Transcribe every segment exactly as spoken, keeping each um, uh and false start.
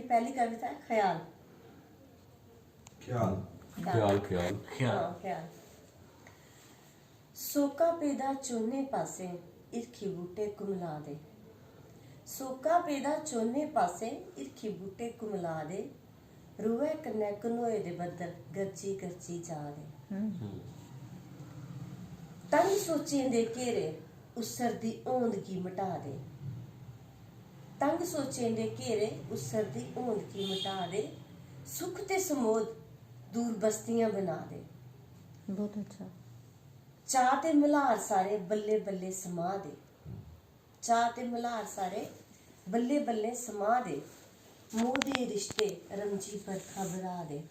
पैह्ली कविता ऐ ख्याल। ख्याल। ख्याल ख्याल ख्याल। ख्याल। सोका पेदा चौने पासे हिरखी बूटे कुमला दे। सोका पेदा चौने पासे हिरखी बूटे कुमला दे। रुऐ कन्नै घनोए दे बद्दल गरजी गरजी जा दे। तंग सोचें दे घेरे उस्सरदी होंद गी मटा दे। तंग सोचें दे घेरे उस्सरदी होंद गी मटा दे। सुख ते समोध दूर बस्तियां बना दे। बहुत अच्छा। चाऽ ते मल्हार सारे बल्ले बल्ले समा दे। चाऽ ते मल्हार सारे बल्ले बल्ले समा दे। मोह दे रिश्ते रमजी बरखा बरा दे।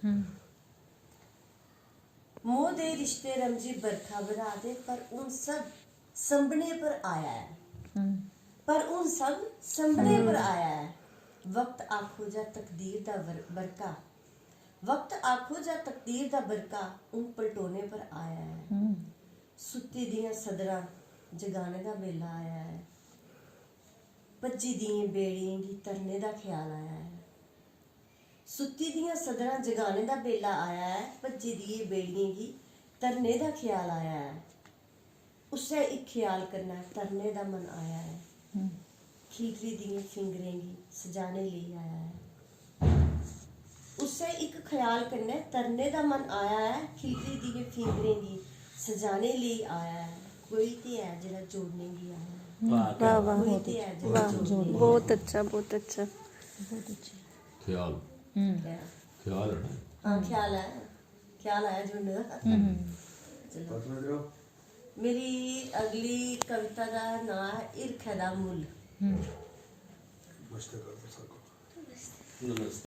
मोह दे रिश्ते रमजी बरखा बरा दे। पर हून सब संभने पर आया ऐ। पर हून सब संभने पर आया ऐ। वक्त आखो जां तकदीर दा बर- बरका। वक्त आखो जां तकदीर दा बरका हून पलटोने पर आया ऐ। सुत्ती दियां सदरां जगाने दा बेल्ला आया ऐ। भज्जी दियें बेड़ियें गी तरने दा ख्याल आया ऐ। सुत्ती दियां सदरां जगाने दा बेल्ला आया ऐ। भज्जी दियें बेड़ियें गी तरने दा ख्याल आया ऐ। उस्सै इक ख्याल कन्नै तरने दा मन आया ऐ। खिलरी दियें फिंगरें गी सजाने लेई आया ऐ। उस्सै इक ख्याल कन्नै तरने दा मन आया ऐ। खिलरी दियें फिंगरें गी सजाने लेई आया ऐ। कोई ते ऐ जेह्ड़ा जोड़ने गी आया ऐ। वाह वाह वाह कोई बहुत ते ऐ अच्छा। जेह्ड़ा जोड़ने गी बहुत अच्छा बहुत अच्छा। बहुत अच्छा। ख्याल आया ऐ। ख्याल है ना? हाँ, ख्याल आया। ख्याल आया जुड़ने दा। चलो। पता करो। मेरी अगली कविता दा नांऽ ऐ हिरखै दा मुल्ल। मस्त कर दो सबको। नमस्ते।